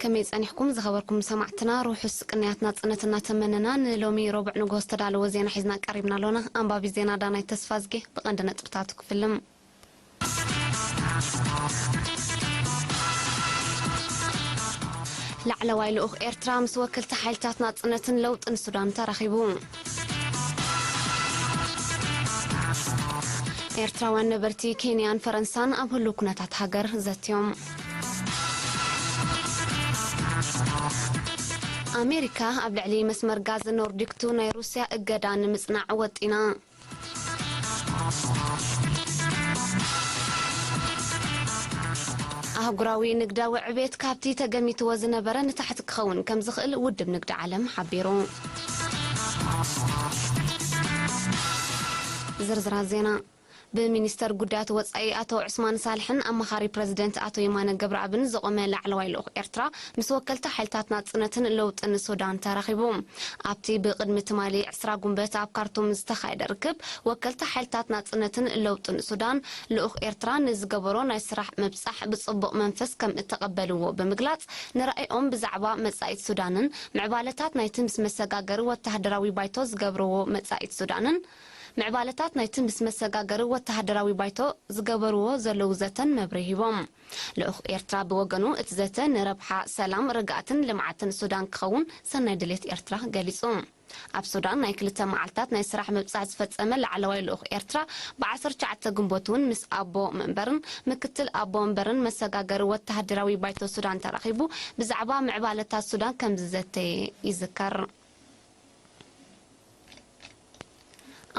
ከመይ ጸኒሕኩም ዝኸበርኩም ሰማዕትና? ርሑስ ቅንያት ናጽነት እናተመነና፣ ንሎሚ ረቡዕ ንግሆ ዝተዳለወ ዜና ሒዝና ቀሪብና ኣሎና። ኣንባቢ ዜና ዳናይት ተስፋዝጌ። ብቐንዲ ነጥብታቱ ክፍልም። ላዕለዋይ ልኡኽ ኤርትራ ምስ ወከልቲ ሓይልታት ናጽነትን ለውጥን ሱዳን ተራኺቡ። ኤርትራውያን ነበርቲ ኬንያን ፈረንሳን ኣብ ህሉው ኩነታት ሃገር ዘትዮም። ኣሜሪካ ኣብ ልዕሊ መስመር ጋዝ ኖርዲክ ቱ ናይ ሩስያ እገዳ ንምጽናዕ ወጢና። ኣህጉራዊ ንግዳዊ ዕቤት ካብቲ ተገሚትዎ ዝነበረ ንታሕቲ ክኸውን ከም ዝኽእል ውድብ ንግዲ ዓለም ሓቢሩ። ዝርዝራት ዜና። ብሚኒስተር ጉዳያት ወጻኢ ኣቶ ዑስማን ሳልሕን ኣማኻሪ ፕረዚደንት ኣቶ የማነ ገብረኣብን ዝቖመ ላዕለዋይ ልኡኽ ኤርትራ ምስ ወከልቲ ሓይልታት ናጽነትን ለውጥን ሱዳን ተራኺቡ። ኣብቲ ብቕድሚ ትማሊ ዕስራ ጉንበት ኣብ ካርቱም ዝተኻየደ ርክብ፣ ወከልቲ ሓይልታት ናጽነትን ለውጥን ሱዳን ልኡኽ ኤርትራ ንዝገበሮ ናይ ስራሕ ምብጻሕ ብጽቡቕ መንፈስ ከም እተቐበልዎ ብምግላጽ፣ ንራእይኦም ብዛዕባ መጻኢት ሱዳንን ምዕባለታት ናይቲ ምስ መሰጋገሪ ወተሃደራዊ ባይቶ ዝገብርዎ መጻኢት ሱዳንን ምዕባለታት ናይቲ ምስ መሰጋገሪ ወተሃደራዊ ባይቶ ዝገበርዎ ዘለዉ ዘተን መብርሂ ሂቦም። ልኡኽ ኤርትራ ብወገኑ፣ እቲ ዘተ ንረብሓ ሰላም፣ ርግኣትን ልምዓትን ሱዳን ክኸውን ሰናይ ድሌት ኤርትራ ገሊጹ። ኣብ ሱዳን ናይ ክልተ መዓልታት ናይ ስራሕ ምብጻሕ ዝፈጸመ ላዕለዋይ ልኡኽ ኤርትራ፣ ብዓሰርተ ትሽዓተ ግንቦት እውን ምስ ኣቦ መንበርን ምክትል ኣቦ መንበርን መሰጋገሪ ወተሃደራዊ ባይቶ ሱዳን ተራኺቡ ብዛዕባ ምዕባለታት ሱዳን ከም ዝዘተየ ይዝከር።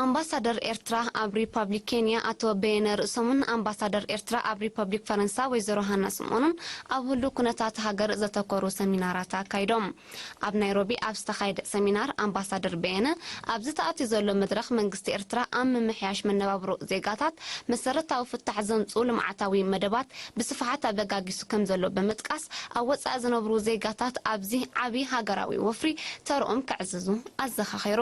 ኣምባሳደር ኤርትራ ኣብ ሪፓብሊክ ኬንያ ኣቶ በየነ ርእሶምን ኣምባሳደር ኤርትራ ኣብ ሪፓብሊክ ፈረንሳ ወይዘሮ ሃና ስምኦንን ኣብ ህሉው ኩነታት ሃገር ዘተኮሩ ሰሚናራት ኣካይዶም። ኣብ ናይሮቢ ኣብ ዝተኻየደ ሰሚናር፣ ኣምባሳደር በየነ፣ ኣብዚ ተኣትዩ ዘሎ መድረኽ መንግስቲ ኤርትራ ኣብ ምምሕያሽ መነባብሮ ዜጋታት፣ መሰረታዊ ፍታሕ ዘምጽኡ ልምዓታዊ መደባት ብስፍሓት ኣበጋጊሱ ከም ዘሎ ብምጥቃስ፣ ኣብ ወጻኢ ዝነብሩ ዜጋታት ኣብዚ ዓቢ ሃገራዊ ወፍሪ ተርኦም ከዕዝዙ ኣዘኻኺሩ።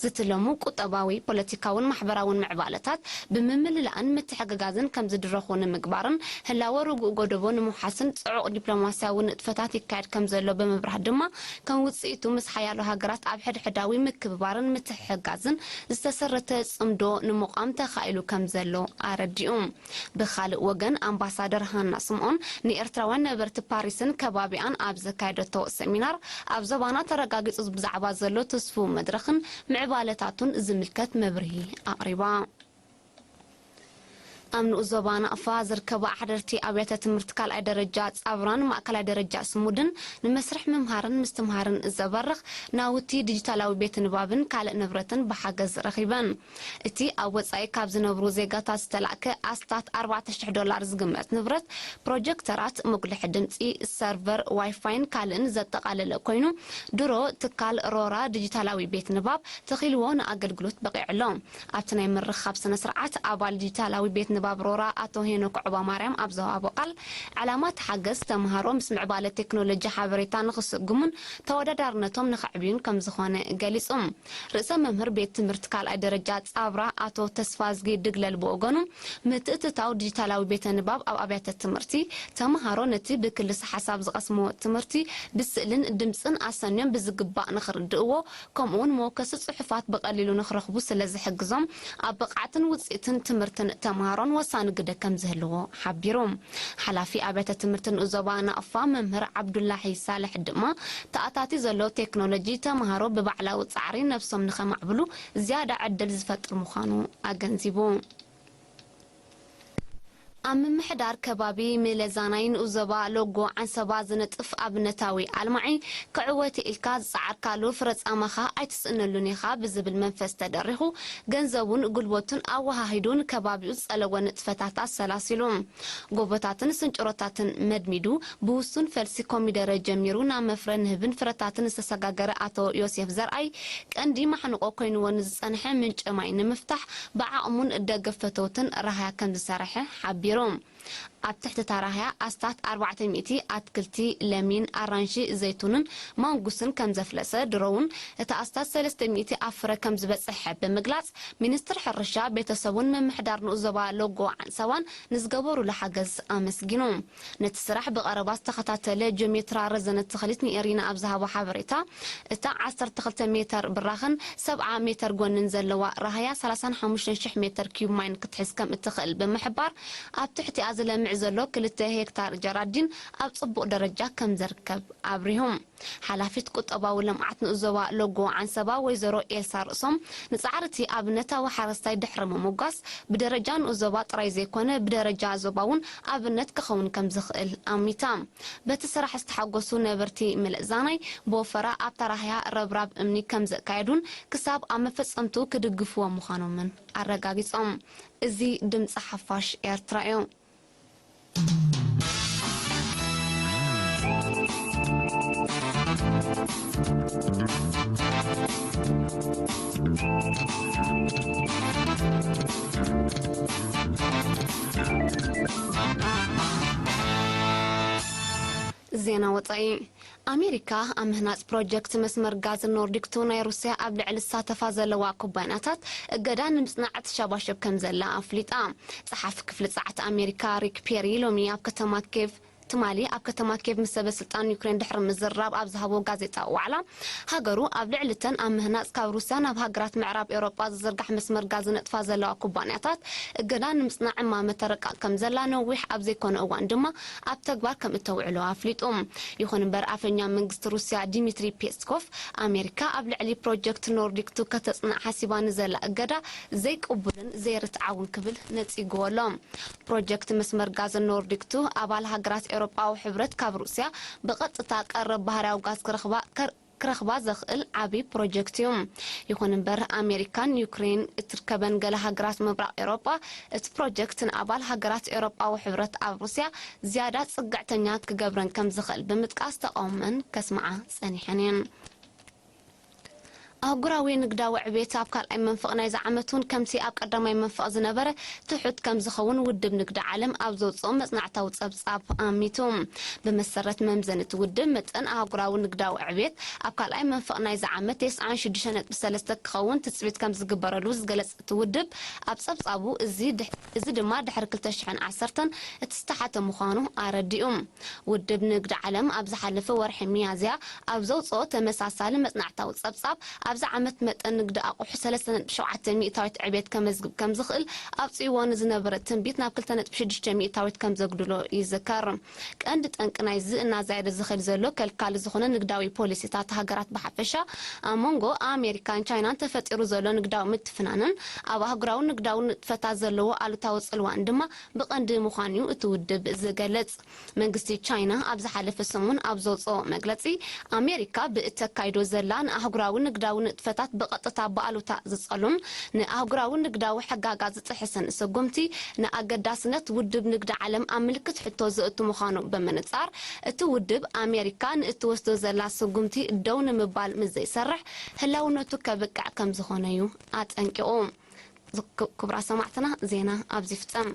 ዝትለሙ ቁጠባዊ፣ ፖለቲካውን ማሕበራውን ምዕባለታት ብምምልላእን ምትሕግጋዝን ከም ዝድረኹ ንምግባርን፣ ህላወ ርጉእ ጎደቦ ንምውሓስን ጽዑቕ ዲፕሎማስያዊ ንጥፈታት ይካየድ ከም ዘሎ ብምብራህ ድማ፣ ከም ውጽኢቱ ምስ ሓያሎ ሃገራት ኣብ ሕድሕዳዊ ምክብባርን ምትሕግጋዝን ዝተሰረተ ጽምዶ ንምቋም ተኻኢሉ ከም ዘሎ ኣረዲኡ። ብኻልእ ወገን፣ ኣምባሳደር ሃና ስምኦን ንኤርትራውያን ነበርቲ ፓሪስን ከባቢኣን ኣብ ዘካየደቶ ሰሚናር፣ ኣብ ዞባና ተረጋጊጹ ብዛዕባ ዘሎ ተስፉ መድረኽን ምዕባለታቱን ዝምልከት መብርሂ ኣቕሪባ። ኣብ ንኡስ ዞባ ናቕፋ ዝርከባ ሓደርቲ ኣብያተ ትምህርቲ ካልኣይ ደረጃ ጻብራን ማእከላይ ደረጃ ስሙድን ንመስርሕ ምምሃርን ምስትምሃርን ዘበርኽ ናውቲ ዲጂታላዊ ቤት ንባብን ካልእ ንብረትን ብሓገዝ ረኺበን። እቲ ኣብ ወጻኢ ካብ ዝነብሩ ዜጋታት ዝተላእከ ኣስታት ኣርባዕተ ሽሕ ዶላር ዝግመት ንብረት፣ ፕሮጀክተራት፣ መጉልሒ ድምጺ፣ ሰርቨር፣ ዋይፋይን ካልእን ዘጠቓለለ ኮይኑ፣ ድሮ ትካል ሮራ ዲጂታላዊ ቤት ንባብ ተኺልዎ ንኣገልግሎት በቒዑ ኣሎ። ኣብቲ ናይ ምርኻብ ስነ ስርዓት፣ ኣባል ዲጂታላዊ ቤት ንባብ ሮራ ኣቶ ሄኖክ ዑባ ማርያም ኣብ ዝሃቦ ቃል፣ ዕላማ እቲ ሓገዝ፣ ተምሃሮ ምስ ምዕባለ ቴክኖሎጂ ሓበሬታ ንኽስጉሙን ተወዳዳርነቶም ንኸዕብዩን ከም ዝኾነ ገሊጹ። ርእሰ መምህር ቤት ትምህርቲ ካልኣይ ደረጃ ጻብራ ኣቶ ተስፋዝጊ ድግለል ብወገኑ፣ ምትእትታው ዲጂታላዊ ቤተ ንባብ ኣብ ኣብያተ ትምህርቲ፣ ተምሃሮ ነቲ ብክልሰ ሓሳብ ዝቐስምዎ ትምህርቲ ብስእልን ድምጽን ኣሰንዮም ብዝግባእ ንኽርድእዎ፣ ከምኡውን መወከሲ ጽሑፋት ብቐሊሉ ንኽረኽቡ ስለ ዝሕግዞም፣ ኣብ ብቕዓትን ውጽኢትን ትምህርትን ተምሃሮን ወሳኒ ግደ ከም ዝህልዎ ሓቢሩ። ሓላፊ ኣብያተ ትምህርቲ ንኡስ ዞባ ናቕፋ መምህር ዓብዱላሂ ሳልሕ ድማ፣ ተኣታቲ ዘሎ ቴክኖሎጂ ተምሃሮ ብባዕላዊ ጻዕሪ ነብሶም ንኸማዕብሉ ዝያዳ ዕድል ዝፈጥር ምዃኑ ኣገንዚቡ። ኣብ ምምሕዳር ከባቢ ምለዛናይ ንኡስ ዞባ ሎጎ ዓንሰባ ዝነጥፍ ኣብነታዊ ኣልማዒ፣ ክዕወት ኢልካ ዝጸዓርካሉ ፍረ ጻማኻ ኣይትስእነሉን ኢኻ ብዝብል መንፈስ ተደሪኹ፣ ገንዘቡን ጉልበቱን ኣወሃሂዱ ንከባቢኡ ዝጸለወ ንጥፈታት ኣሰላሲሉ። ጎቦታትን ስንጭሮታትን መድሚዱ፣ ብውሱን ፈልሲ ኮሚደረ ጀሚሩ ናብ መፍረ ንህብን ፍረታትን ዝተሰጋገረ ኣቶ ዮሴፍ ዘርኣይ፣ ቀንዲ ማሕንቆ ኮይንዎ ንዝጸንሐ ምንጪ ማይ ንምፍታሕ ብዓቕሙን ደገፍ ፈተውትን ራህያ ከም ዝሰርሐ ሓቢሩ። ኣብ ትሕቲ ታራህያ ኣስታት ኣርባዕተ ሚእቲ ኣትክልቲ፣ ለሚን፣ ኣራንሺ፣ ዘይቱንን ማንጉስን ከም ዘፍለሰ፣ ድሮ እውን እቲ ኣስታት ሰለስተ ሚእቲ ኣብ ፍረ ከም ዝበጽሐ ብምግላጽ፣ ሚኒስትር ሕርሻ፣ ቤተሰቡን ምምሕዳር ንኡስ ዞባ ሎጎ ዓንሰባን ንዝገበሩሉ ሓገዝ ኣመስጊኑ። ነቲ ስራሕ ብቐረባ ዝተኸታተለ ጂኦሜትራ ረዘነት ተኽሊት ንኤሪና ኣብ ዝሃቦ ሓበሬታ፣ እታ ዓሰርተ ክልተ ሜተር ብራኽን ሰብዓ ሜተር ጎንን ዘለዋ ራህያ ሰላሳን ሓሙሽተን ሽሕ ሜተር ኪዩብ ማይ ክትሕዝ ከም እትኽእል ብምሕባር፣ ኣብ ትሕቲኣ ዝለምዕ ዘሎ ክልተ ሄክታር ጀራዲን ኣብ ጽቡቕ ደረጃ ከም ዘርከብ ኣብሪሁ። ሓላፊት ቁጠባዊ ልምዓት ንኡስ ዞባ ሎጎ ዓንሰባ ወይዘሮ ኤልሳ ርእሶም፣ ንጻዕሪ እቲ ኣብነታዊ ሓረስታይ ድሕሪ ምምጓስ፣ ብደረጃ ንኡስ ዞባ ጥራይ ዘይኮነ፣ ብደረጃ ዞባ እውን ኣብነት ክኸውን ከም ዝኽእል ኣሚታ። በቲ ስራሕ ዝተሓጎሱ ነበርቲ ምልእዛናይ፣ ብወፈራ ኣብ ታራህያ ረብራብ እምኒ ከም ዘካየዱን ክሳብ ኣብ መፈጸምትኡ ክድግፍዎ ምዃኖምን ኣረጋጊጾም። እዚ ድምጺ ሓፋሽ ኤርትራ እዩ። ዜና ወጻኢ። ኣሜሪካ ኣብ ምህናጽ ፕሮጀክት መስመር ጋዝ ኖርዲክ ቱ ናይ ሩስያ ኣብ ልዕሊ ዝሳተፋ ዘለዋ ኩባንያታት እገዳ ንምጽናዕ ትሸባሸብ ከም ዘላ ኣፍሊጣ። ጸሓፊ ክፍሊ ጸዓት ኣሜሪካ ሪክ ፔሪ ሎሚ ኣብ ከተማ ኬቭ ትማሊ ኣብ ከተማ ኬቭ ምስ ሰበ ስልጣን ዩክሬን ድሕሪ ምዝርራብ ኣብ ዝሃቦ ጋዜጣዊ ዋዕላ፣ ሃገሩ ኣብ ልዕሊ እተን ኣብ ምህናጽ ካብ ሩስያ ናብ ሃገራት ምዕራብ ኤውሮጳ ዝዝርጋሕ መስመር ጋዝ ዝነጥፋ ዘለዋ ኩባንያታት እገዳ ንምጽናዕ እማመ ተረቃቕ ከም ዘላ፣ ነዊሕ ኣብ ዘይኮነ እዋን ድማ ኣብ ተግባር ከም እተውዕሎ ኣፍሊጡ። ይኹን እምበር፣ ኣፈኛ መንግስቲ ሩስያ ዲሚትሪ ፔስኮቭ፣ ኣሜሪካ ኣብ ልዕሊ ፕሮጀክት ኖርዲክ ቱ ከተጽንዕ ሓሲባ ንዘላ እገዳ ዘይቅቡልን ዘይርትዓውን ክብል ነጺግዎ ኣሎ። ፕሮጀክት መስመር ጋዝ ኖርዲክ ቱ ኣባል ሃገራት ኤውሮጳዊ ሕብረት ካብ ሩስያ ብቐጥታ ቀረብ ባህርያዊ ጋዝ ክረኽባ ከር- ክረኽባ ዘኽእል ዓቢ ፕሮጀክት እዩ። ይኹን እምበር፣ ኣሜሪካን ዩክሬን እትርከበን ገለ ሃገራት ምብራቕ ኤውሮጳ፣ እቲ ፕሮጀክት ንኣባል ሃገራት ኤውሮጳዊ ሕብረት ኣብ ሩስያ ዝያዳ ጽግዕተኛ ክገብረን ከም ዝኽእል ብምጥቃስ ተቓውመን ከስምዓ ጸኒሐን እየን። ኣህጉራዊ ንግዳዊ ዕቤት ኣብ ካልኣይ መንፈቕ ናይዚ ዓመት እውን ከምቲ ኣብ ቀዳማይ መንፈቕ ዝነበረ ትሑት ከም ዝኸውን ውድብ ንግዲ ዓለም ኣብ ዘውፅኦ መጽናዕታዊ ጸብጻብ ኣሚቱ። ብመሰረት መምዘኒ እቲ ውድብ፣ መጠን ኣህጉራዊ ንግዳዊ ዕቤት ኣብ ካልኣይ መንፈቕ ናይዚ ዓመት ተስዓን ሽዱሽተ ነጥቢ ሰለስተ ክኸውን ትጽቢት ከም ዝግበረሉ ዝገለጸ እቲ ውድብ፣ ኣብ ጸብጻቡ እዚ ድሕ-፣ እዚ ድማ ድሕሪ ክልተ ሽሕን ዓሰርተን እቲ ዝተሓተ ምዃኑ ኣረዲኡ። ውድብ ንግዲ ዓለም ኣብ ዝሓለፈ ወርሒ ሚያዝያ ኣብ ዘውፅኦ ተመሳሳሊ መጽናዕታዊ ጸብጻብ፣ ኣብዚ ዓመት መጠን ንግዲ ኣቑሑ ሰለስተ ነጥቢ ሸውዓተ ሚእታዊት ዕቤት ከመዝግብ ከም ዝኽእል ኣውፂእዎ ንዝነበረ ትንቢት ናብ ክልተ ነጥቢ ሽዱሽተ ሚእታዊት ከም ዘጉድሎ ይዝከር። ቀንዲ ጠንቂ ናይዚ እናዛየደ ዝኽእል ዘሎ ከልካሊ ዝኾነ ንግዳዊ ፖሊሲታት ሃገራት ብሓፈሻ፣ ኣብ መንጎ ኣሜሪካን ቻይናን ተፈጢሩ ዘሎ ንግዳዊ ምትፍናንን ኣብ ኣህጉራዊ ንግዳዊ ንጥፈታት ዘለዎ ኣሉታዊ ጽልዋን ድማ ብቐንዲ ምዃኑ እዩ እቲ ውድብ ዝገልጽ። መንግስቲ ቻይና ኣብ ዝሓለፈ ሰሙን ኣብ ዘውፅኦ መግለጺ፣ ኣሜሪካ ብእተካይዶ ዘላ ንኣህጉራዊ ንግዳዊ ንጥፈታት ብቐጥታ ብኣሉታ ዝጸሉን ንኣህጉራዊ ንግዳዊ ሕጋጋት ዝጥሕስን ስጉምቲ፣ ንኣገዳስነት ውድብ ንግዲ ዓለም ኣብ ምልክት ሕቶ ዘእቱ ምዃኑ ብምንጻር፣ እቲ ውድብ ኣሜሪካ ንእትወስዶ ዘላ ስጉምቲ ደው ንምባል ምስ ዘይሰርሕ፣ ህላውነቱ ከብቅዕ ከም ዝኾነ እዩ ኣጠንቂቑ። ክቡራት ሰማዕትና፣ ዜና ኣብዚ ይፍጸም።